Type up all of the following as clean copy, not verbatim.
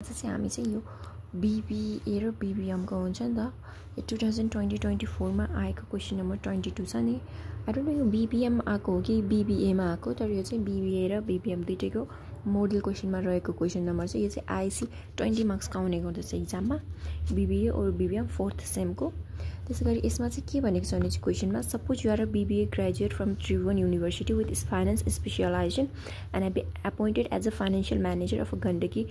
चाहिँ हामी चाहिँ यो बीबीए र बीबीएम को हुन्छ नि त यो 2020-24 मा आएको क्वेशन नम्बर 22 छ नि। आई डोन्ट नो यो बीबीएम आएको हो कि बीबीए मा आएको, तर यो चाहिँ बीबीए र बीबीएम दुईटैको मोडल क्वेशन मा रहेको क्वेशन नम्बर चाहिँ यो चाहिँ आईसी 20 मार्क्स का आउने गर्दछ एक्जाममा बीबीए और बीबीएम फोर्थ सेम को। त्यसैगरी यसमा चाहिँ के भनेको छ भने चाहिँ क्वेशनमा suppose you are a BBA graduate from Tribhuvan university with finance specialisation and I be appointed as a financial manager of a Gandaki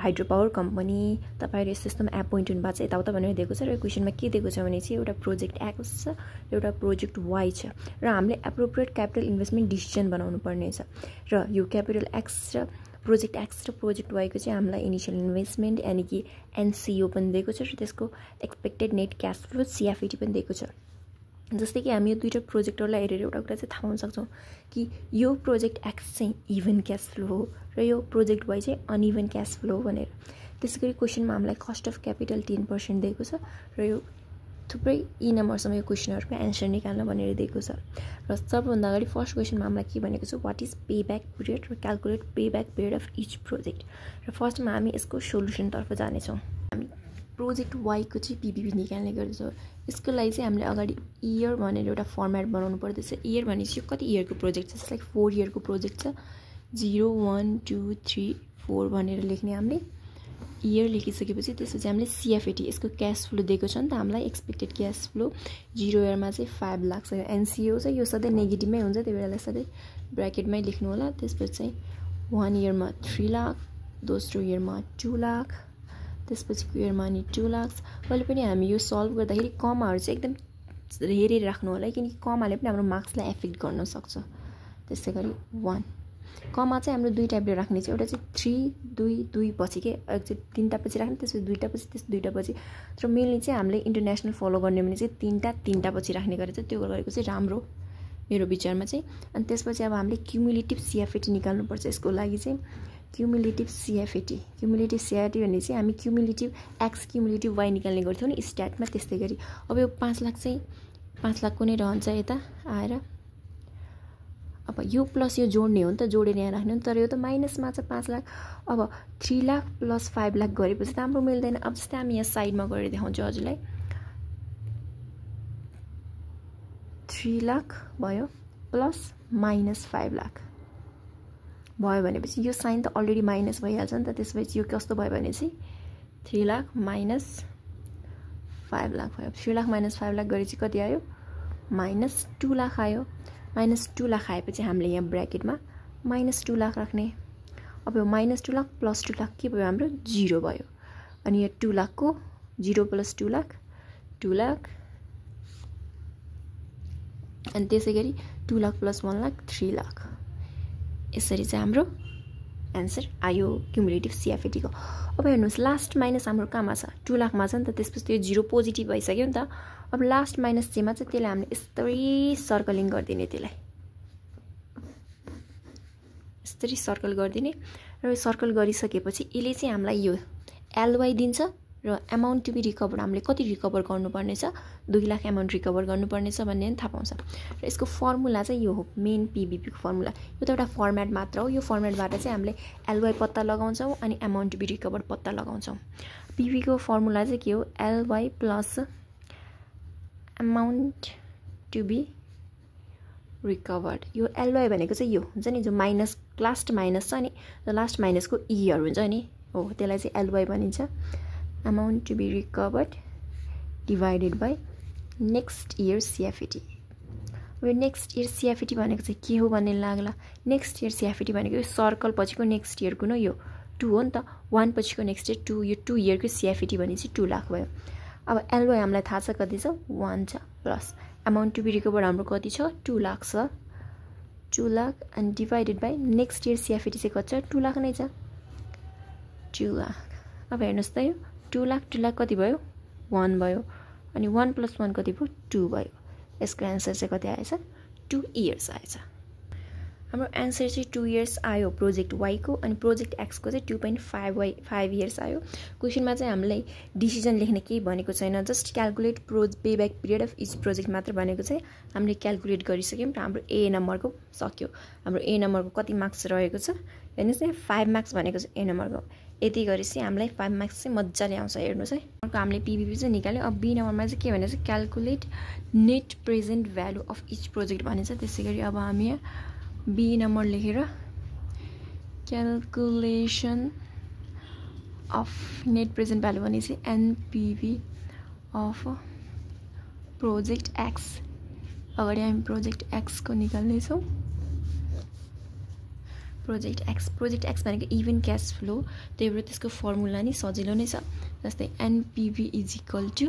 hydro power company. तपाईहरु यस सिस्टममा एपोइन्ट हुनु भएको छ यताउता भनेर दिएको छ र क्वेशनमा के दिएको छ भने चाहिँ एउटा प्रोजेक्ट एक्स छ एउटा प्रोजेक्ट वाई छ र हामीले एप्रोप्रिएट क्यापिटल इन्भेस्टमेन्ट डिसिजन बनाउनु पर्ने छ र यो क्यापिटल एक्स र प्रोजेक्ट वाई को चाहिँ हामीलाई इनिशियल इन्भेस्टमेन्ट यानी कि एनसीओ पनि दिएको छ र त्यसको एक्सपेक्टेड नेट क्याश फ्लो सीएफईटी पनि दिएको छ। जस्तै कि हामी यो दुईटा प्रोजेक्टहरुलाई हेरेर एउटा कुरा चाहिँ थाहा पाउन सक्छौं कि यो प्रोजेक्ट एक्स चाहिँ इभन क्याश फ्लो हो र यो प्रोजेक्ट वाई चाहिँ अनइभन क्याश फ्लो हो भनेर। त्यसैगरी क्वेशनमा हामीलाई कस्ट अफ क्यापिटल 10% दिएको छ र यो थुप्रै ई नम्बरसम्म यो क्वेशनहरुको एन्सर निकाल्न भनेर दिएको छ। र सबभन्दा अगाडि फर्स्ट क्वेशनमा हामीलाई के भनेको छ what is pay back period र calculate pay back period of each project. र फर्स्टमा हामी यसको सोलुसन तर्फ जाने छौं। हामी प्रोजेक्ट वाई को चाहिँ पीबीपी निकाल्ने गर्छौं। यसको लागि चाहिँ हामीले अगाडि इयर भनेर एउटा फर्मेट बनाउनु पर्दैछ। इयर भनेपछि कति इयरको प्रोजेक्ट छ, जस्तै 4 इयरको प्रोजेक्ट छ 0 1 2 3 4 भनेर लेख्ने हामीले इयर लेखिसकेपछि त्यसपछि हामीले सीएफईटी यसको क्याश फ्लो दिएको छ नि त हामीलाई एक्सपेक्टेड क्याश फ्लो 0 इयरमा चाहिँ 5 लाख छ। एनसीओ छ यो सधैँ नेगेटिभमै हुन्छ त्यही भएर सधैँ ब्र्याकेटमै लेख्नु होला। त्यसपछि चाहिँ 1 इयरमा 3 लाख, दोस्रो इयरमा 2 लाख, त्यसपछिको इयरमा अनि 2 लाख। कहिले पनि हामी यो सल्भ गर्दाखेरि कमाहरु चाहिँ एकदम हेरेर राख्नु होला किनकि कमाले पनि हाम्रो मार्क्सलाई एफेक्ट गर्न सक्छ। त्यसैगरी 1 कमा चाहिँ हाम्रो दुई टाइपले राख्ने छ, एउटा चाहिँ 3 2 2 पछि के तीनटा पछि राख्ने, त्यसपछि दुईटा पछि, त्यस दुईटा पछि। तर मेनली चाहिँ हामीले इन्टरनेशनल फलो गर्ने भने चाहिँ तीनटा पछि राख्ने गरेछ, त्यो गरेको चाहिँ राम्रो मेरो विचारमा चाहिँ। अनि त्यसपछि अब हामीले क्युमुलेटिभ सीएफईटी निकाल्नु पर्छ। यसको लागि चाहिँ क्युमुलेटिभ सीएफईटी भने चाहिँ हामी क्युमुलेटिभ एक्स क्युमुलेटिभ वाई निकाल्ने गर्थ्यौं नि स्ट्याटमा, त्यस्तै गरी अब यो 5 लाख चाहिँ 5 लाखको नै रहन्छ यता आएर। अब यो प्लस यो जोड्ने हो नि त, जोडेर यहाँ राख्ने हो नि, तर यो त माइनसमा छ 5 लाख। अब 3 लाख प्लस 5 लाख गरेपछि त हाम्रो मिल्दैन। अब जस्तै हामी यहाँ साइडमा गरेर देखाउँछु हजुरलाई। 3 लाख भयो प्लस माइनस 5 लाख भयो भनेपछि यो साइन त अलरेडी माइनस भइहाल्छ नि त। त्यसपछि यो कस्तो भयो भने चाहिँ 3 लाख माइनस 5 लाख भयो। 3 लाख माइनस 5 लाख गरेपछि कति आयो माइनस 2 लाख आयो। माइनस 2 लाख आएपछि हामीले यहाँ ब्र्याकेटमा माइनस 2 लाख राख्ने। अब यो माइनस 2 लाख प्लस 2 लाख के भयो हाम्रो 0 भयो। अनि यो 2 लाख को 0 प्लस 2 लाख 2 लाख, अनि त्यसैगरी 2 लाख प्लस 1 लाख 3 लाख। यसरी चाहिँ हाम्रो एन्सर आयो क्युमुलेटिभ सीएफईटी को। अब हेर्नुस् लास्ट माइनस हाम्रो कहाँमा छ 2 लाखमा छ नि त, त्यसपछि त्यो 0 पोजिटिभ भइसक्यो नि त। अब लास्ट माइनस जेमा चाहिँ त्यसलाई हामीले यस्तै सर्कलिङ गर्दिने, त्यसलाई यस्तरी सर्कल गर्दिने र सर्कल गरिसकेपछि यसले चाहिँ हामीलाई यो एलवाई दिन्छ र अमाउन्ट टु बी रिकभर हामीले कति रिकभर गर्नुपर्ने छ 2 लाख अमाउन्ट रिकभर गर्नुपर्ने छ भन्ने पनि थाहा पाउँछ। र यसको फर्मुला चाहिँ यो हो मेन पीबीपी को फर्मुला। यो त एउटा फर्मेट मात्र हो, यो फर्मेटबाट चाहिँ हामीले एलवाई पत्ता लगाउँछौं अनि अमाउन्ट टु बी रिकभर पत्ता लगाउँछौं। पीबी को फर्मुला चाहिँ के हो LY plus amount to be recovered. यो एलवाई भनेको चाहिँ यो हुन्छ नि जो माइनस लास्ट माइनस छ नि, लास्ट माइनसको इयर हुन्छ नि हो, त्यसलाई चाहिँ एलवाई भनिन्छ। Amount to be recovered divided by next year CFAT. अब यो नेक्स्ट इयर सीएफईटी भनेको चाहिँ के हो भन्ने लाग्ला। नेक्स्ट इयर सीएफईटी भनेको यो सर्कल पछिको नेक्स्ट इयरको न यो 2 हो नि त, 1 पछिको नेक्स्ट इयर 2, यो 2 इयरको सीएफईटी भनेपछि 2 लाख भयो। अब एलवाई हामीलाई थाहा छ कति छ 1 छ, plus amount to be recover हाम्रो कति छ 2 लाख छ, 2 लाख अनि divided by next year CFET चाहिँ कति छ 2 लाख नै छ 2 लाख। अब हेर्नुस् त यो 2 लाख कति भयो 1 भयो, अनि 1 प्लस 1 कति भयो 2 भयो। यसको एन्सर चाहिँ कति आएछ 2 इयर्स आएछ। हाम्रो एन्सर चाहिँ 2 इयर्स आयो प्रोजेक्ट वाई को, अनि प्रोजेक्ट एक्स को चाहिँ 2.5 इयर्स आयो। क्वेशनमा चाहिँ हामीलाई डिसिजन लेख्ने केही भनेको छैन, just calculate pay back period of each project मात्र भनेको चाहिँ हामीले क्याल्कुलेट गरिसक्यौं र हाम्रो ए नम्बरको सक्यो। हाम्रो ए नम्बरको कति मार्क्स रहेको छ हेर्नुस् न 5 मार्क्स भनेको छ ए नम्बरको। यति गरेपछि हामीलाई 5 मार्क्स चाहिँ मजाले आउँछ हेर्नुस् है अर्को हामीले पीबीपी चाहिँ निकाल्यो अब बी नम्बरमा चाहिँ के भनेछ calculate net present value of each project भनेछ त्यसैगरी अब हामी यहाँ बी नम्बर लेखेर calculation of net present value भनेपछि एनपीभी अफ प्रोजेक्ट एक्स अगाडि हामी प्रोजेक्ट एक्स को निकाल्ने छौं प्रोजेक्ट एक्स भनेको इभन क्याश फ्लो त्यही भएर त्यसको फर्मुला नि सजिलो नै छ जस्तै NPV is equal to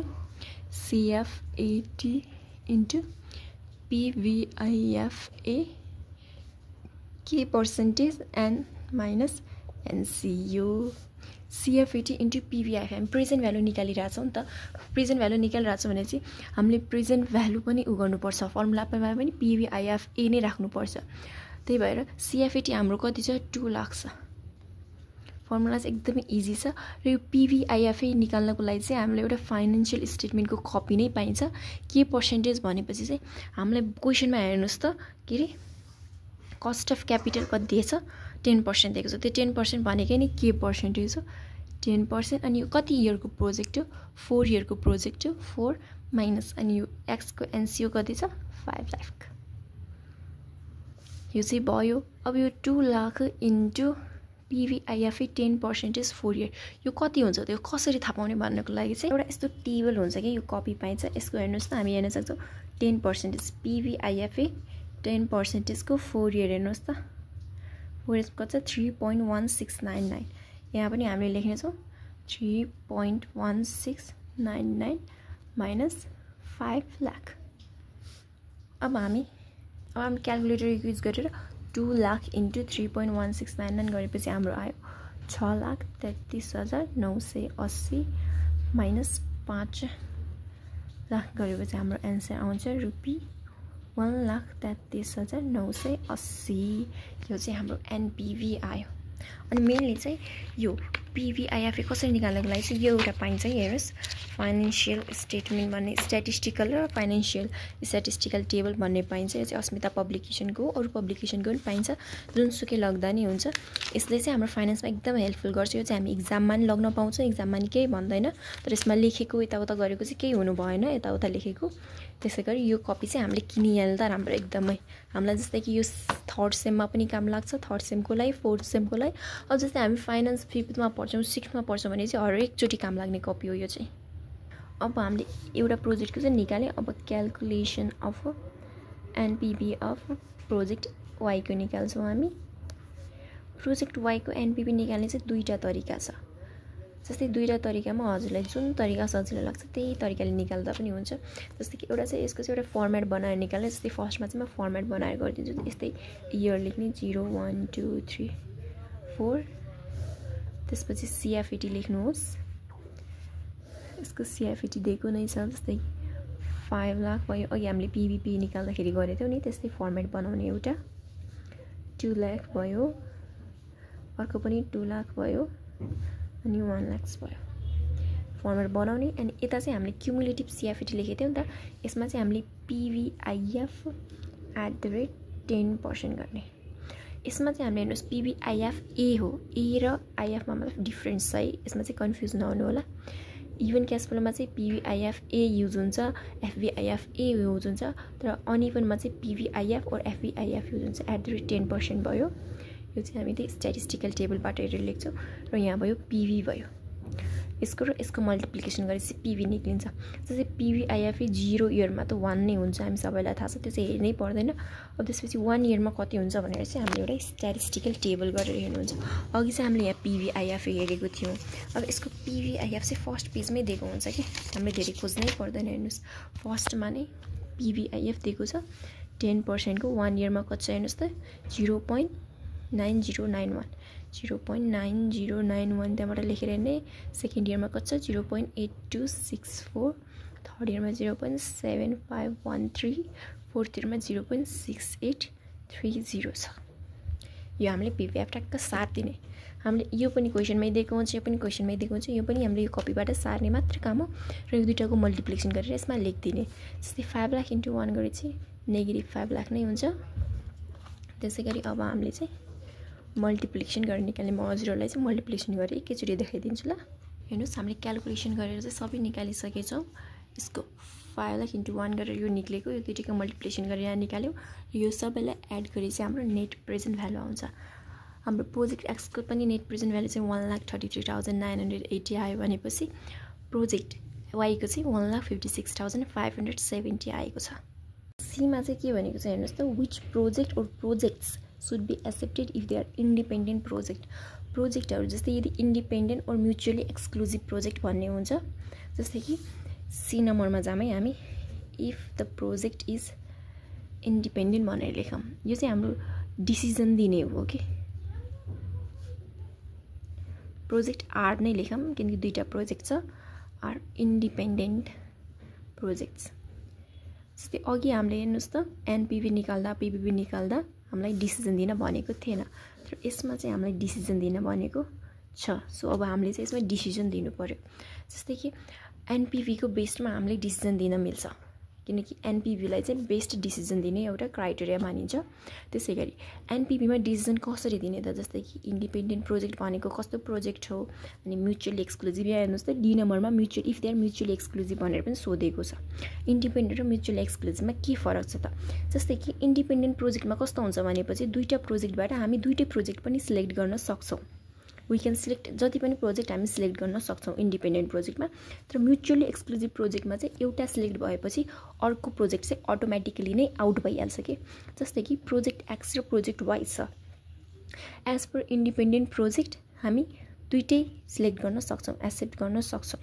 CFAT into PVIFA के percentage N minus NCU CFAT into PVIF हामी प्रेजेन्ट भ्यालु निकालिरहेछौँ नि त प्रेजेन्ट भ्यालु निकालिरहेछौँ भने चाहिँ हामीले प्रेजेन्ट भ्यालु पनि उ गर्नुपर्छ फर्मुलामा पनि पीवीआईएफए नै राख्नुपर्छ त्यही भएर सीएफएटी हाम्रो कति छ 2 लाख छ फर्मुला चाहिँ एकदमै इजी छ र यो पीवीआईएफए निकाल्नको लागि चाहिँ हामीले एउटा फाइनान्शियल स्टेटमेन्टको कपी नै पाइन्छ के पर्सेन्टेज भनेपछि चाहिँ हामीलाई क्वेशनमा हेर्नुस् त के रे कस्ट अफ क्यापिटल कति दिएछ 10% दिएको छ त्यो 10% भनेकै नि के पर्सेन्टेज हो 10% अनि यो कति इयरको प्रोजेक्ट हो 4 इयरको प्रोजेक्ट हो 4 माइनस अनि यो एक्स को एनसीओ कति छ 5 लाख यो चाहिँ भयो अब यो 2 लाख इन्टु पीवीआईएफए 10% 4 इयर यो कति हुन्छ त्यो कसरी थाहा पाउने भन्नको लागि चाहिँ एउटा यस्तो टेबल हुन्छ कि यो कपी पाइन्छ यसको हेर्नुस् त हामी हेर्न सक्छौं 10% पीवीआईएफए 10% को 4 इयर हेर्नुस् त 4 इयर कति छ 3.1699 यहाँ पनि हामीले लेख्ने छौं 3.1699 माइनस 5 लाख अब हामी क्याल्कुलेटर युज गरेर 2 लाख इन्टु 3.1699 गरेपछि हाम्रो आयो 6,33,980 माइनस 5 लाख गरेपछि हाम्रो एन्सर आउँछ रुपी 1,33,980 यो चाहिँ हाम्रो एनपीभी आयो अनि मेनली चाहिँ यो पीवीआईएफए कसरी निकाल्नको लागि चाहिँ यो एउटा पाइन्छ हेर्नुस् फाइनान्शियल स्टेटमेन्ट भन्ने स्ट्याटिस्टिकल र फाइनान्शियल स्ट्याटिस्टिकल टेबल भन्ने पाइन्छ यो चाहिँ अस्मिता पब्लिकेसनको अरु पब्लिकेसनको पनि पाइन्छ जुनसुकै लग्दा नि हुन्छ यसले चाहिँ हाम्रो फाइनान्समा एकदम हेल्पफुल गर्छ यो चाहिँ हामी एक्जाममा नि लग्न पाउँछ एक्जाममा नि केही भन्दैन तर यसमा लेखेको यताउता गरेको चाहिँ केही हुनु भएन यताउता लेखेको त्यसैगरी यो कपी चाहिँ हामीले किनिहाल्दा राम्रो एकदमै हामीलाई जस्तै कि यो 3rd सेममा पनि काम लाग्छ 3rd सेमको लागि 4th सेमको लागि अब जस्तै हामी फाइनान्स 5th मा पढ्छौं 6th मा पढ्छौं भने चाहिँ हरेक चोटी काम लाग्ने कपी हो यो चाहिँ अब हामीले एउटा प्रोजेक्टको चाहिँ निकाले अब calculation of NPV of project Y को निकाल्छौं हामी प्रोजेक्ट वाई को एनपीभी निकाल्ने चाहिँ दुईटा तरिका छ जस्तै दुईटा तरिकामा हजुरलाई जुन तरिका सजिलो लाग्छ त्यही तरिकाले निकाल्दा पनि हुन्छ जस्तै कि एउटा चाहिँ यसको चाहिँ एउटा फर्मेट बनाएर निकाल्ने जस्तै फर्स्टमा चाहिँ म फर्मेट बनाएर गरिदिन्छु यस्तै इयर लेख्ने 0 1 2 3 4 त्यसपछि सीएफएटी लेख्नुहोस् यसको सीएफएटी दिएको नै छ जस्तै 5 लाख भयो अघि हामीले पीवीपी निकाल्दाखेरि गरेको थियौ नि त्यस्तै फर्मेट बनाउने एउटा 2 लाख भयो अर्को पनि 2 लाख भयो अनि 1 लाख भयो फर्मेट बनाउने अनि यता चाहिँ हामीले क्युमुलेटिभ सीएफएटी लेखेको थियौ नि त यसमा चाहिँ हामीले पीवीआईएफ @10% गर्ने यसमा चाहिँ हामीले हेर्नुस् पीवीआईएफ ए हो ए र आईएफ मा मतलब डिफरेन्स छ है यसमा चाहिँ कन्फ्युज नहुनु होला इभन क्याश फ्लोमा चाहिँ पीवीआईएफ ए युज हुन्छ एफवीआईएफ ए युज हुन्छ तर अनइभनमा चाहिँ पीवीआईएफ और एफवीआईएफ युज हुन्छ @10% भयो यो चाहिँ हामी त्यही स्ट्याटिस्टिकल टेबलबाट हेरेर लेख्छौं र यहाँ भयो पीवी भयो यसको र यसको मल्टिप्लिकेसन गरेपछि पीवी निक्लिन्छ जस्तै पीवीआईएफ 0 इयरमा त 1 नै हुन्छ हामी सबैलाई थाहा छ त्यो चाहिँ हेर्नै पर्दैन अब त्यसपछि 1 इयरमा कति हुन्छ भनेर चाहिँ हामीले एउटा स्ट्याटिस्टिकल टेबल गरेर हेर्नुहुन्छ अघि चाहिँ हामीले यहाँ पीवीआईएफ हेरेको थियौं अब यसको पीवीआईएफ चाहिँ फर्स्ट पेजमै दिएको हुन्छ के हामीले धेरै खोज्नै पर्दैन हेर्नुस् फर्स्टमा नै पीवीआईएफ दिएको छ 10% को 1 इयरमा कति छ हेर्नुस् त 0.9091 त्यहाँबाट लेखेर हेर्ने सेकेन्ड इयरमा कति छ 0.8264 थर्ड इयरमा 0.7513 फोर्थ इयरमा 0.6830 छ यो हामीले पीवीएफ टक्क सार्दिने हामीले यो पनि क्वेशनमै दिएको हुन्छ यो पनि क्वेशनमै दिएको हुन्छ यो पनि हामीले यो कपीबाट सार्ने मात्र काम हो र यो दुईटाको मल्टिप्लिकेसन गरेर यसमा लेखिदिने जस्तै 5 लाख इन्टु 1 गरेपछि -5 लाख नै हुन्छ त्यसैगरी अब हामीले चाहिँ मल्टिप्लिकेसन गरेर निकाल्ने म हजुरहरूलाई चाहिँ मल्टिप्लिकेसन गरेर एकैचोटि देखाइदिन्छु ल हेर्नुस् हामीले क्याल्कुलेसन गरेर चाहिँ सबै निकालिसकेछौँ यसको 5 लाख इन्टु 1 गरेर यो निक्लेको यो दुईटैको मल्टिप्लिकेसन गरेर यहाँ निकाल्यो यो सबैलाई एड गरे चाहिँ हाम्रो नेट प्रेजेन्ट भ्यालु आउँछ हाम्रो प्रोजेक्ट एक्सको पनि नेट प्रेजेन्ट भ्यालु चाहिँ 1,33,980 आयो भनेपछि प्रोजेक्ट वाईको चाहिँ 1,56,570 आएको छ सीमा चाहिँ के भनेको छ हेर्नुस् त which project or projects should be accepted if they are independent प्रोजेक्टहरू जस्तै यदि independent or mutually exclusive project भन्ने हुन्छ जस्तै कि सी नम्बरमा जामै हामी if the project is independent भनेर लेखौँ यो चाहिँ हाम्रो डिसिजन दिने हो कि प्रोजेक्ट आर नै लेखौँ किनकि दुईटा प्रोजेक्ट छ आर इन्डिपेन्डेन्ट प्रोजेक्ट्स जस्तै अघि हामीले हेर्नुस् त एनपीभी निकाल्दा पीपीभी निकाल्दा हामीलाई डिसिजन दिन भनेको थिएन तर यसमा चाहिँ हामीलाई डिसिजन दिन भनेको छ सो अब हामीले चाहिँ यसमा डिसिजन दिनु पर्यो जस्तै कि एनपीभी को बेस्डमा हामीले डिसिजन दिन मिल्छ किनकि एनपीभीलाई चाहिँ बेस्ट डिसिजन दिने एउटा क्राइटेरिया मानिन्छ त्यसैगरी एनपीभीमा डिसिजन कसरी दिने त जस्तै कि इन्डिपेन्डेन्ट प्रोजेक्ट भनेको कस्तो प्रोजेक्ट हो अनि म्युचुअली एक्सक्लुजिभ यहाँ हेर्नुस् त डी नम्बरमा mutual if they are mutually exclusive भनेर पनि सोधेको छ इन्डिपेन्डेन्ट र म्युचुअली एक्सक्लुजिभमा के फरक छ त जस्तै कि इन्डिपेन्डेन्ट प्रोजेक्टमा कस्तो हुन्छ भनेपछि दुईटा प्रोजेक्टबाट हामी दुईटै प्रोजेक्ट पनि सिलेक्ट गर्न सक्छौँ वी क्यान सिलेक्ट जति पनि प्रोजेक्ट हामी सिलेक्ट गर्न सक्छौँ इन्डिपेन्डेन्ट प्रोजेक्टमा तर म्युचुअली एक्सक्लुजिभ प्रोजेक्टमा चाहिँ एउटा सिलेक्ट भएपछि अर्को प्रोजेक्ट चाहिँ अटोमेटिकली नै आउट भइहाल्छ कि जस्तै कि प्रोजेक्ट एक्स र प्रोजेक्ट वाइ छ एज पर इन्डिपेन्डेन्ट प्रोजेक्ट हामी दुईटै सिलेक्ट गर्न सक्छौँ एक्सेप्ट गर्न सक्छौँ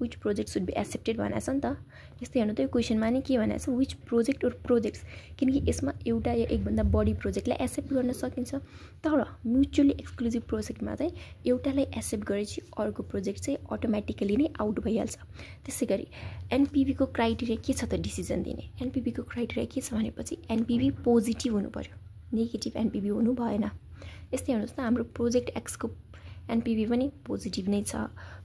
which project should be accepted भनेको छ नि त यस्तै हेर्नु त यो क्वेसनमा नि के भनेको छ विच प्रोजेक्ट ओर प्रोजेक्ट्स किनकि यसमा एउटा या एकभन्दा बढी प्रोजेक्टलाई एक्सेप्ट गर्न सकिन्छ तर म्युचुअली एक्सक्लुजिभ प्रोजेक्टमा चाहिँ एउटालाई एक्सेप्ट गरेपछि अर्को प्रोजेक्ट चाहिँ अटोमेटिकली नै आउट भइहाल्छ त्यसै गरी एनपीभीको क्राइटेरिया के छ त डिसिजन दिने एनपीभीको क्राइटेरिया के छ भनेपछि एनपीभी पोजिटिभ हुनु पर्यो नेगेटिभ एनपीभी हुनु भएन यस्तै हेर्नुहोस् त हाम्रो प्रोजेक्ट एक्सको एनपीभी पनि पोजिटिभ नै छ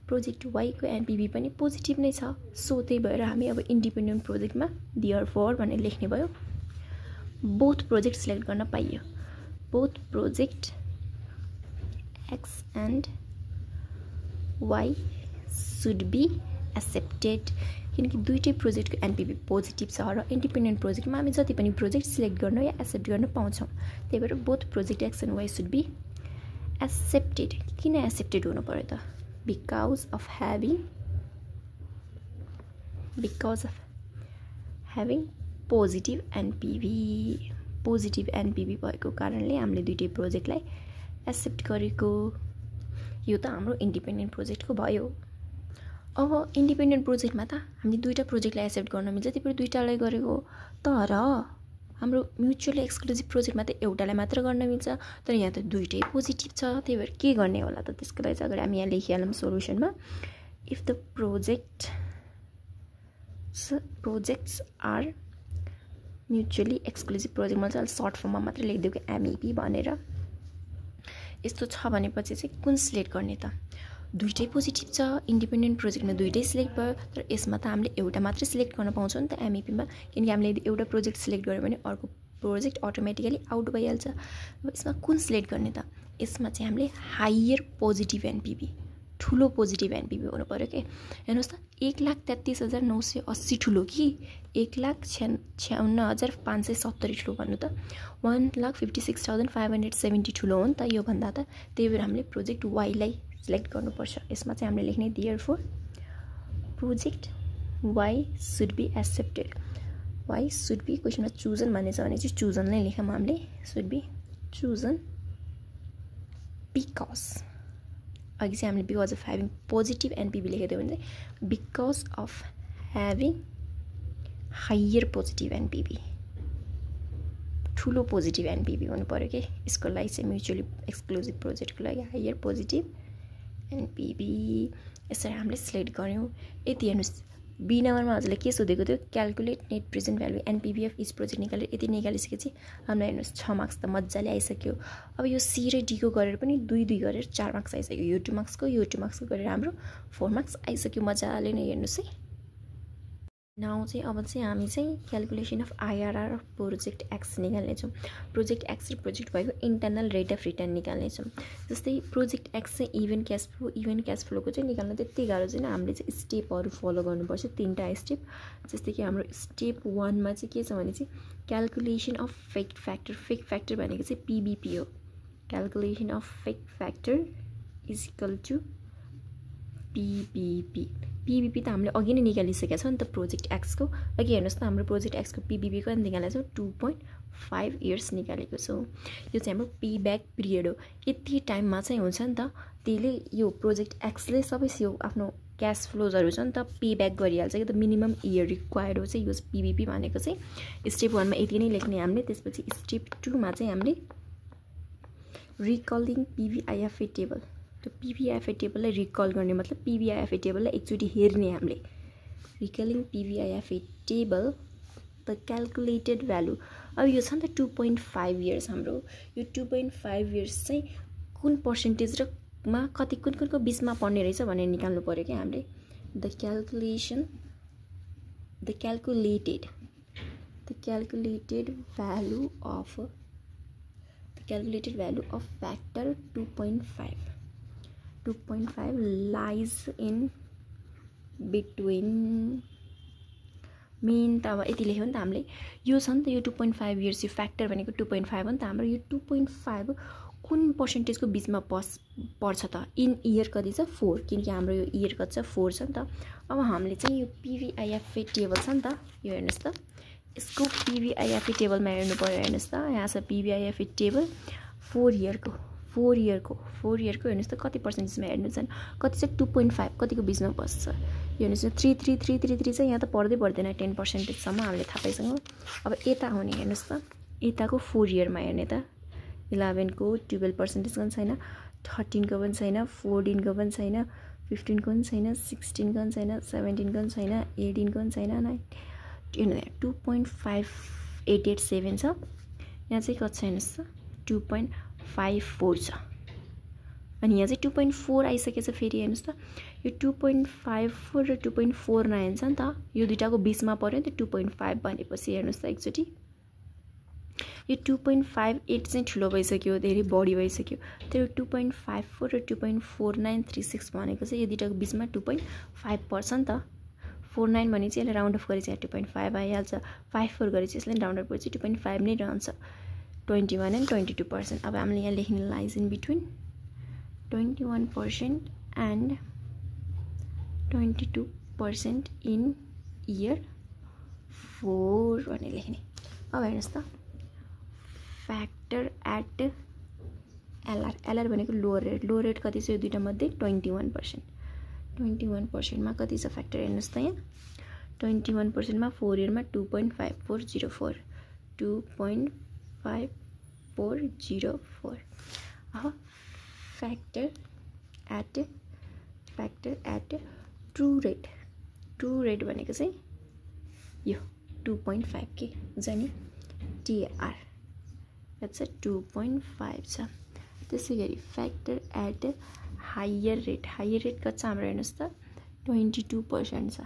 प्रोजेक्ट वाईको एनपीभी पनि पोजिटिभ नै छ सो त्यही भएर हामी अब इन्डिपेन्डेन्ट प्रोजेक्टमा देयरफोर भनेर लेख्ने भयो बोथ प्रोजेक्ट सिलेक्ट गर्न पाइयो both project X and Y should be accepted किनकि दुईटै प्रोजेक्टको एनपीभी पोजिटिभ छ र इन्डिपेन्डेन्ट प्रोजेक्टमा हामी जति पनि प्रोजेक्ट सिलेक्ट गर्न या एक्सेप्ट गर्न पाउँछौँ त्यही भएर both project X and Y should be accepted किन एक्सेप्टेड हुनु पर्यो त because of having positive NPV भएको कारणले हामीले दुईटै प्रोजेक्टलाई एक्सेप्ट गरेको यो त हाम्रो इन्डिपेन्डेन्ट प्रोजेक्टको भयो अब इन्डिपेन्डेन्ट प्रोजेक्टमा त हामीले दुईटा प्रोजेक्टलाई एक्सेप्ट गर्न मिल्छ त्यही भएर दुईटालाई गरेको तर हाम्रो म्युचुअली एक्सक्लुजिभ प्रोजेक्टमा त एउटालाई मात्र गर्न मिल्छ तर यहाँ त दुईटै पोजिटिभ छ त्यही भएर के गर्ने होला त त्यसको लागि चाहिँ अगाडि हामी यहाँ लेखिहालौँ सोल्युसनमा if the projects are mutually exclusive प्रोजेक्टमा चाहिँ अलिक सर्ट फर्ममा मात्र लेखिदिएको एमइपी भनेर यस्तो छ भनेपछि चाहिँ कुन सिलेक्ट गर्ने त दुईटै पोजिटिभ छ इन्डिपेन्डेन्ट प्रोजेक्टमा दुईटै सिलेक्ट भयो तर यसमा त हामीले एउटा मात्र सिलेक्ट गर्न पाउँछौँ नि त एमइपीमा किनकि हामीले यदि एउटा प्रोजेक्ट सिलेक्ट गऱ्यो भने अर्को प्रोजेक्ट अटोमेटिकली आउट भइहाल्छ अब यसमा कुन सिलेक्ट गर्ने त यसमा चाहिँ हामीले हायर पोजिटिभ एनपीभी ठुलो पोजिटिभ एनपीभी हुनु पऱ्यो कि हेर्नुहोस् त 1,33,980 ठुलो कि 1,56,570 ठुलो भन्नु त 1,56,570 ठुलो हो नि त योभन्दा त त्यही भएर हामीले प्रोजेक्ट वाईलाई सिलेक्ट गर्नुपर्छ यसमा चाहिँ हामीले लेख्ने therefore project Y should be accepted Y should be क्वेसनमा चुजन भन्ने छ भने चाहिँ चुजन नै लेखौँ हामीले सुड बी चुजन बिकज अघि चाहिँ हामीले because of having positive NPV लेखेको थियो भने चाहिँ because of having higher positive NPV ठुलो पोजिटिभ एनपीभी हुनु पऱ्यो कि यसको लागि चाहिँ म्युचुअली एक्सक्लुजिभ प्रोजेक्टको लागि हायर पोजिटिभ एनपीभी यसरी हामीले सिलेक्ट गऱ्यौँ यति हेर्नुहोस् बी नम्बरमा हजुरले के सोधेको थियो calculate net present value NPV of each project निकालेर यति निकालिसकेपछि हामीलाई हेर्नुहोस् 6 मार्क्स त मजाले आइसक्यो अब यो सी र डीको गरेर पनि 2 गरेर 4 मार्क्स आइसक्यो यो 2 मार्क्सको यो 2 मार्क्सको गरेर हाम्रो 4 मार्क्स आइसक्यो मजाले नै हेर्नुहोस् है नाउ चाहिँ अब चाहिँ हामी चाहिँ calculation of IRR of project X निकाल्नेछौँ। प्रोजेक्ट एक्स र प्रोजेक्ट भएको इन्टरनल रेट अफ रिटर्न निकाल्नेछौँ। जस्तै प्रोजेक्ट एक्स चाहिँ इभेन क्यास फ्लोको चाहिँ निकाल्न त्यति गाह्रो छैन। हामीले चाहिँ स्टेपहरू फलो गर्नुपर्छ, 3टा स्टेप। जस्तै कि हाम्रो स्टेप 1मा चाहिँ के छ भने चाहिँ calculation of fixed factor. Fixed factor भनेको चाहिँ पिबिपी हो। Calculation of fixed factor is equal to PBP. PBP त हामीले अघि नै निकालिसकेका छौँ नि त प्रोजेक्ट एक्सको। अघि हेर्नुहोस् त हाम्रो प्रोजेक्ट एक्सको पिबिपी कति निकालेको छौँ, 2.5 इयर्स निकालेको छौँ। यो चाहिँ हाम्रो पे ब्याक पिरियड हो। यति टाइममा चाहिँ हुन्छ नि त, त्यसले यो प्रोजेक्ट एक्सले सबै यो आफ्नो क्यास फ्लोजहरू छ नि त पे ब्याक गरिहाल्छ कि त। मिनिमम इयर रिक्वायर्ड हो चाहिँ यो पिबिपी भनेको चाहिँ। स्टेप 1मा यति नै लेख्ने हामीले। त्यसपछि स्टेप 2मा चाहिँ हामीले रिकलिङ पिभिआइएफए टेबल। त्यो पिभिआइएफए टेबललाई रिकल गर्ने मतलब पिभिआइएफए टेबललाई एकचोटि हेर्ने हामीले। Recalling PVIFA table the calculated value. अब यो छ नि त 2.5 इयर्स हाम्रो। यो 2.5 इयर्स चाहिँ कुन पर्सेन्टेज र मा कति कुनको बिचमा पर्ने रहेछ भनेर निकाल्नु पर्यो क्या हामीले। The calculated value of factor 2.5 lies in between main त अब यति लेख्यो नि त हामीले। यो छ नि त यो 2.5 इयर्स, यो फ्याक्टर भनेको 2.5 हो नि त हाम्रो। यो 2.5 कुन पर्सेन्टेजको बिचमा पर्छ त? इन इयर कति छ, 4, किनकि हाम्रो यो इयर कति छ, 4 छ नि त। अब हामीले चाहिँ यो पिभिआइएफए टेबल छ नि त, यो हेर्नुहोस् त, यसको पिभिआइएफए टेबलमा हेर्नु पर्यो। हेर्नुहोस् त, यहाँ छ पिभिआइएफए टेबल 4 इयरको हेर्नुहोस् त कति पर्सेन्टेजमा हेर्नुहोस् न, कति छ 2.5, कतिको बिचमा बस्छ यो हेर्नुहोस् न। 3 चाहिँ यहाँ त पर्दै पर्दैन 10%सम्म हामीले थाहा पाइसक्यौँ। अब यता आउने हेर्नुहोस् त, यताको 4 इयरमा हेर्ने त 11 को 12% पनि छैन, 13 को पनि छैन, 14 को पनि छैन, 15 को पनि छैन, 16 को पनि छैन, 17 को पनि छैन, 18 को पनि छैन। 2.5887 छ। यहाँ चाहिँ कति छ हेर्नुहोस् त, 2.54 छ। अनि यहाँ चाहिँ 2.4 आइसकेछ। फेरि हेर्नुहोस् त, यो 2.54 र 2.49 छ नि त, यो दुइटाको बिचमा पर्यो नि त 2.5 भनेपछि। हेर्नुहोस् त एकचोटि, यो 2.58 चाहिँ ठुलो भइसक्यो, धेरै बढी भइसक्यो। तर 2.54 र 2.4936 भनेको चाहिँ यो दुइटाको बिचमा 2.5 पर्छ नि त। 49 भने चाहिँ यसलाई राउन्ड अफ गरे चाहिँ 2.5 आइहाल्छ। 54 गरे चाहिँ यसलाई राउन्ड अफ गरे चाहिँ 2.5 नै रहन्छ। 21 and 22%। अब हामीले यहाँ लेख्ने lies in between 21% and 22% in year 4 भनेर लेख्ने। अब हेर्नुहोस् त, फ्याक्टर एट एलआर भनेको लोअर रेट कति छ यो दुईटा मध्ये, 21%। 21%मा कति छ फ्याक्टर हेर्नुहोस् त, यहाँ 21%मा 4 इयरमा 2.5404। 2.5404। अब फ्याक्टर एट ट्रु रेट भनेको चाहिँ यो 2.5 के हुन्छ नि, टिआर चाहिँ 2.5 छ। त्यसै गरी फ्याक्टर एट हायर रेट कति छ हाम्रो हेर्नुहोस् त, 22% छ।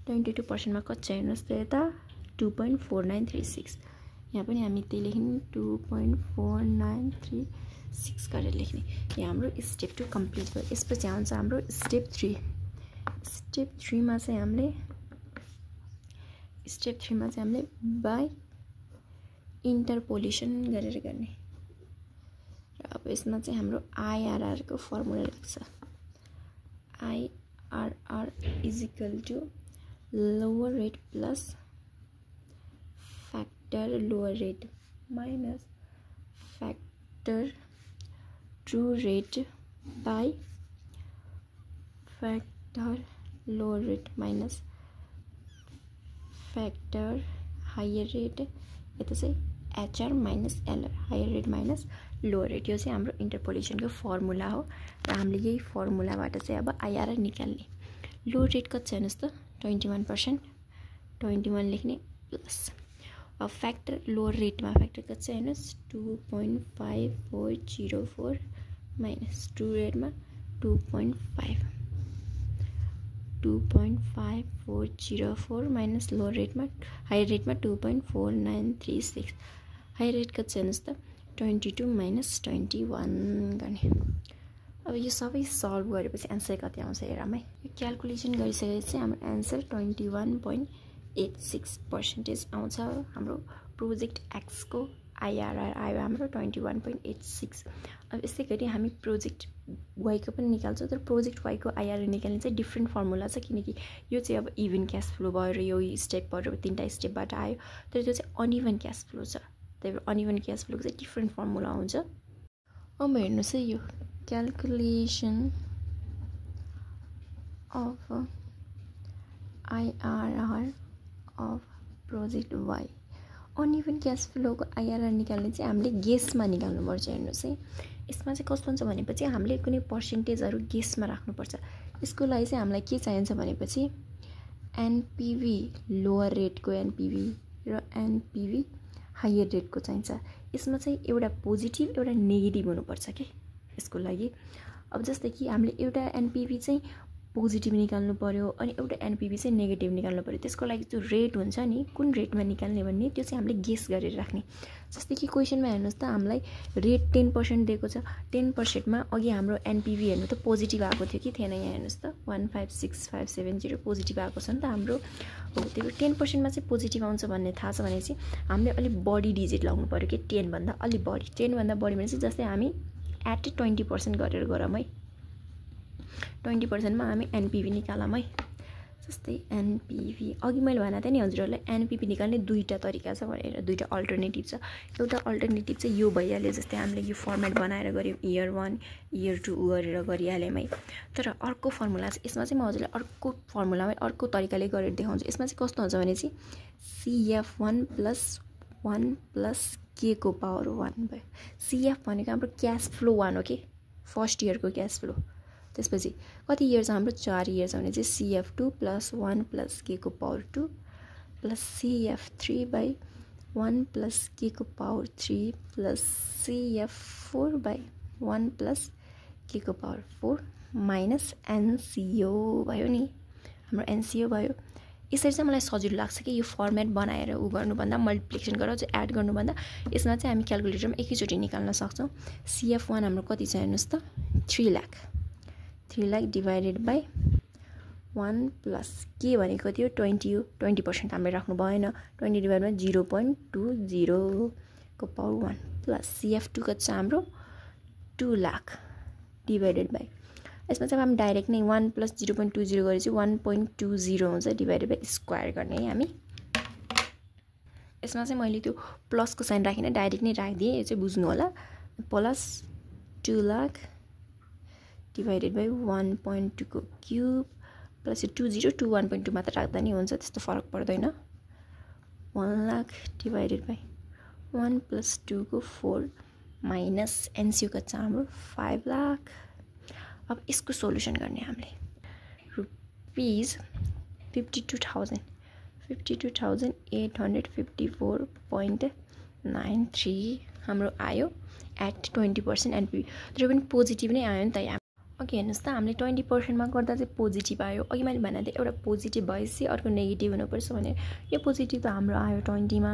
22%मा कति छ हेर्नुहोस् त, यता 2.4936। यहाँ पनि हामी त्यही लेख्ने 2.4936 गरेर लेख्ने। यहाँ हाम्रो स्टेप 2 कम्प्लिट भयो। यसपछि आउँछ हाम्रो स्टेप 3। स्टेप 3मा चाहिँ हामीले बाई इन्टरपोलेसन गरेर गर्ने। र अब यसमा चाहिँ हाम्रो आइआरआर को फर्मुला लाग्छ। IRR is equal to lower rate plus factor lower rate minus factor true rate by factor lower rate minus factor higher rate. यता चाहिँ HR minus LR, higher rate minus lower rate. यो चाहिँ हाम्रो इन्टरपोलेसनको formula हो र हामीले यही फर्मुलाबाट चाहिँ अब आइआरआर निकाल्ने। लोअर रेट कति छ हेर्नुहोस् त, 21%। 21 लेख्ने प्लस अब फ्याक्टर लोअर रेटमा फ्याक्टर कति छ हेर्नुहोस्, 2.5404 माइनस ट्रु रेटमा 2.5। 2.5404 माइनस लोअर रेटमा हायर रेटमा 2.4936 हायर रेट कति छ हेर्नुहोस् त 22 माइनस 21 गर्ने अब यो सबै सल्भ गरेपछि एन्सर कति आउँछ हेरौँ है यो क्याल्कुलेसन गरिसकेपछि हाम्रो एन्सर 21.86% आउँछ हाम्रो प्रोजेक्ट एक्स को आइआरआर आयो हाम्रो 21.86 अब यसै गरी हामी प्रोजेक्ट वाई को पनि निकाल्छौँ तर प्रोजेक्ट वाई को आइआरआर निकाल्ने चाहिँ डिफ्रेन्ट फर्मुला छ किनकि यो चाहिँ अब इभन क्यास फ्लो भयो र यो स्टेपबाट 3टा स्टेपबाट आयो तर त्यो चाहिँ अनइभन क्यास फ्लो छ त्यही भएर अनइभन क्यास फ्लोको चाहिँ डिफ्रेन्ट फर्मुला हुन्छ अब हेर्नुहोस् है यो calculation of IRR of project Y uneven cash फ्लोको आइआरआर निकाल्ने चाहिँ हामीले गेसमा निकाल्नुपर्छ हेर्नुहोस् है यसमा चाहिँ कस्तो हुन्छ भनेपछि हामीले कुनै पर्सेन्टेजहरू गेसमा राख्नुपर्छ यसको लागि चाहिँ हामीलाई के चाहिन्छ भनेपछि एनपीभी लोअर रेटको एनपीभी र एनपीभी हायर रेटको चाहिन्छ यसमा चाहिँ एउटा पोजिटिभ एउटा नेगेटिभ हुनुपर्छ के यसको लागि अब जस्तै कि हामीले एउटा एनपीभी चाहिँ पोजिटिभ निकाल्नु पर्यो अनि एउटा एनपीभी चाहिँ नेगेटिभ निकाल्नु पर्यो त्यसको लागि जो रेट हुन्छ नि कुन रेटमा निकाल्ने भन्ने त्यो चाहिँ हामीले गेस गरेर राख्ने जस्तै कि क्वेसनमा हेर्नुहोस् त हामीलाई रेट 10% दिएको छ 10%मा अघि हाम्रो एनपीभी हेर्नु त पोजिटिभ आएको थियो कि थिएन यहाँ हेर्नुहोस् त 156570 पोजिटिभ आएको छ नि त हाम्रो हो त्यो 10%मा चाहिँ पोजिटिभ आउँछ भन्ने थाहा छ भने चाहिँ हामीले अलिक बढी डिजिट लाउनु पर्यो कि 10 भन्दा अलि बढी 10 भन्दा बढी भने चाहिँ जस्तै हामी एट 20% गरेर गरौँ है 20% मा हामी एनपीभी निकालौँ है जस्तै एनपीभी अघि मैले भने थिएँ नि हजुरहरूलाई एनपीभी निकाल्ने दुईटा तरिका छ भनेर दुईटा अल्टरनेटिभ छ एउटा अल्टरनेटिभ चाहिँ यो भइहाल्यो जस्तै हामीले यो फर्मेट बनाएर गर्यौँ इयर 1 इयर 2 गरेर गरिहाल्यौँ है तर अर्को फर्मुला छ यसमा चाहिँ म हजुरलाई अर्को फर्मुलामै अर्को तरिकाले गरेर देखाउँछु यसमा चाहिँ कस्तो हुन्छ भने चाहिँ CF1 + 1 + k को पावर 1 भयो CF भनेको हाम्रो क्यास फ्लो 1 हो कि फर्स्ट इयरको क्यास फ्लो त्यसपछि कति इयर छ हाम्रो 4 इयर छ भने चाहिँ CF2 + 1 + k को पावर 2 + CF3/1 + k को पावर 3 + CF4/1 + k को पावर 4 माइनस NCO भयो नि हाम्रो NCO भयो यसरी चाहिँ मलाई सजिलो लाग्छ कि यो फर्मेट बनाएर उ गर्नुभन्दा मल्टिप्लिकेसन गरेर चाहिँ एड गर्नुभन्दा यसमा चाहिँ हामी क्याल्कुलेटरमा एकैचोटि निकाल्न सक्छौँ CF1 हाम्रो कति छ हेर्नुहोस् त 3 lakh 3 lakh divided by 1 + k भनेको थियो 20 हो 20% हामीले राख्नु भएन 20 डिवाइड बाई 0.20 को पावर 1 प्लस CF2 कति छ हाम्रो 2 लाख डिवाइडेड बाई यसमा चाहिँ हामी डाइरेक्ट नै 1 + 0.20 गरेपछि 1.20 हुन्छ डिवाइडेड बाई स्क्वायर गर्ने है हामी यसमा चाहिँ मैले त्यो प्लसको साइन राखिन डाइरेक्ट नै राखिदिएँ यो चाहिँ बुझ्नु होला प्लस 2 लाख डिवाइडेड बाई 1.2 को क्यूब प्लस 20 to 1.2 मात्र राख्दा नि हुन्छ त्यस्तो फरक पर्दैन 1 लाख डिवाइडेड बाई 1 + 2 को 4 माइनस एनसीयू कति छ हाम्रो 5 लाख अब यसको सोल्युसन गर्ने हामीले रुपीज 52,854.93 हाम्रो आयो एट 20% एनपी तर पनि पोजिटिभ नै आयो नि त यहाँ ओके हेर्नुहोस् त हामीले 20% मा गर्दा चाहिँ पोजिटिभ आयो अघि मैले भने थिएँ एउटा पोजिटिभ भएपछि अर्को नेगेटिभ हुनुपर्छ भनेर यो पोजिटिभ त हाम्रो आयो 20 मा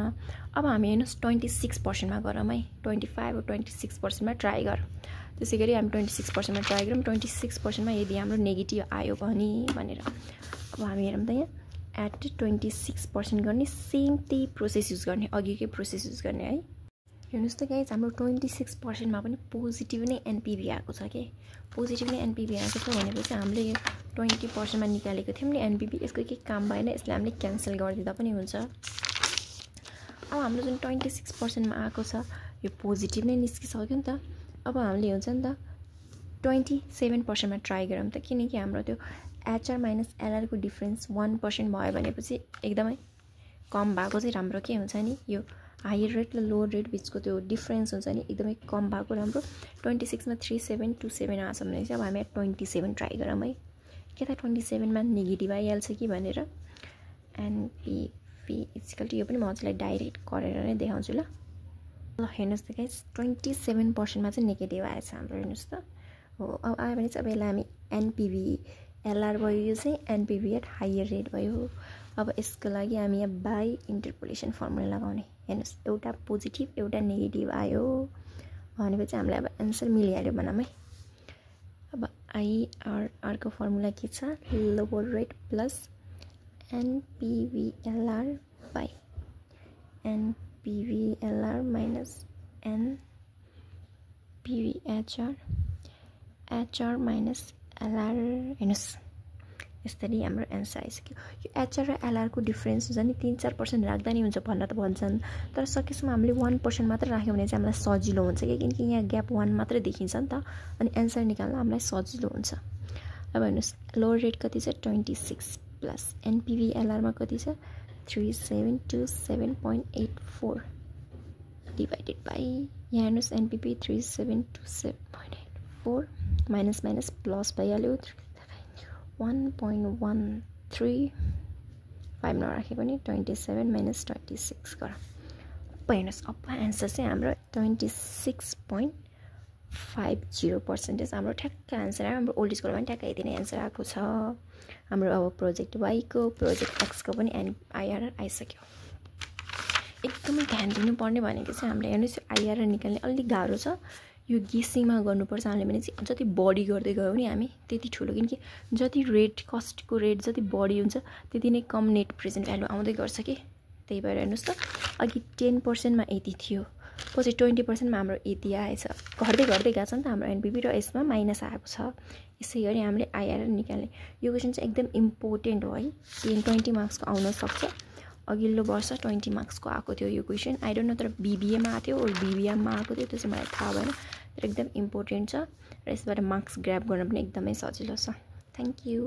अब हामी हेर्नुहोस् 26% मा गरौँ है 25 or 26% मा ट्राई गरौँ त्यसै गरी हामी 26% मा ट्राई गरौँ 26% मा यदि हाम्रो नेगेटिभ आयो भने भनेर अब हामी हेरौँ त यहाँ एट 26% गर्ने सेम त्यही प्रोसेस युज गर्ने अघिकै प्रोसेस युज गर्ने है हेर्नुहोस् त गाइज हाम्रो 26% मा पनि पोजिटिभ नै एनपीभी आएको छ के पोजिटिभ नै एनपीभी आएको छ भनेपछि हामीले यो 20% मा निकालेको थियौँ नि एनपीभी यसको के काम भएन यसले हामीले क्यान्सल गरिदिँदा पनि हुन्छ अब हाम्रो जुन 26% मा आएको छ यो पोजिटिभ नै निस्किसक्यो नि त अब हामीले हुन्छ नि त 27% मा ट्राई गरौँ त किनकि हाम्रो त्यो HR - LR को डिफरेन्स 1% भयो भनेपछि एकदमै कम भएको चाहिँ राम्रो के हुन्छ नि यो हायर रेट र लोअर रेट बिचको त्यो डिफरेन्स हुन्छ नि एकदमै कम भएको राम्रो 26 मा 3727 आछ भने चाहिँ अब हामी 27 ट्राई गरौँ है के त 27 मा नेगेटिभ आइहाल्छ कि भनेर एनपीभी इक्वल टु यो पनि म हजुरलाई डाइरेक्ट गरेर नै देखाउँछु ल हेर्नुहोस् त गाइस 27% मा चाहिँ नेगेटिभ आएछ हाम्रो हेर्नुहोस् त हो अब आयो भने चाहिँ अब यसलाई हामी एलआर भयो यो चाहिँ एनपीभी एट हायर रेट भयो अब यसको लागि हामी यहाँ बाई इन्टरपोलेसन फर्मुला लगाउने हेर्नुस् एउटा पोजिटिभ एउटा नेगेटिभ आयो भनेपछि हामीलाई अब आन्सर मिलिहाल्यो भनौँ है अब आईआरआर को फर्मुला के छ lower rate plus NPVLR by NPVLR minus NPVHR HR minus LR हेर्नुस् यसरी हाम्रो एन्सर आइसक्यो यो एचआर र एलआरको डिफ्रेन्स हुन्छ नि 3-4% राख्दा नि हुन्छ भन्न त भन्छन् तर सकेसम्म हामीले 1% मात्र राख्यो भने चाहिँ हामीलाई सजिलो हुन्छ किनकि यहाँ ग्याप 1 मात्र देखिन्छ नि त अनि एन्सर निकाल्न हामीलाई सजिलो हुन्छ अब हेर्नुस् लोवर रेट कति छ 26 प्लस एनपीवीएलआरमा कति छ 3727.84 डिभाइडेड बाई यहाँ हेर्नुस् एनपीपी 3727.84 माइनस माइनस प्लस भइहाल्यो 1.135 नराखे पनि 27 माइनस 26 गर हेर्नुहोस् अब एन्सर चाहिँ हाम्रो 26.50% हाम्रो ठ्याक्क एन्सर आयो हाम्रो ओल्ड स्कुलमा पनि ठ्याक्क यति नै एन्सर आएको छ हाम्रो अब प्रोजेक्ट वाईको प्रोजेक्ट एक्सको पनि आईआरआर आइसक्यो एकदमै ध्यान दिनुपर्ने भनेको चाहिँ हामीले हेर्नुहोस् आईआरआर निकाल्ने अलिक गाह्रो छ यो गेसिङमा गर्नुपर्छ हामीले भने चाहिँ जति बढी गर्दै गयो नि हामी त्यति ठुलो किनकि जति रेट कस्टको रेट जति बढी हुन्छ त्यति नै कम नेट प्रेजेन्ट भ्यालु आउँदै गर्छ कि त्यही भएर हेर्नुहोस् त अघि 10% मा यति थियो पछि 20% मा हाम्रो यति आएछ घट्दै घट्दै गएको छ नि त हाम्रो एनपीपी र यसमा माइनस आएको छ यसै गरी हामीले आईआरआर निकाल्ने यो क्वेसन चाहिँ एकदम इम्पोर्टेन्ट हो है 20 मार्क्सको आउन सक्छ अघिल्लो वर्ष 20 मार्क्सको आएको थियो यो क्वेसन आई डोन्ट नो तर बीबीएमा आएको थियो बीबीएममा आएको थियो त्यो चाहिँ मलाई थाहा भएन तर एकदम इम्पोर्टेन्ट छ र यसबाट मार्क्स ग्र्याब गर्न पनि एकदमै सजिलो छ थ्याङ्क यू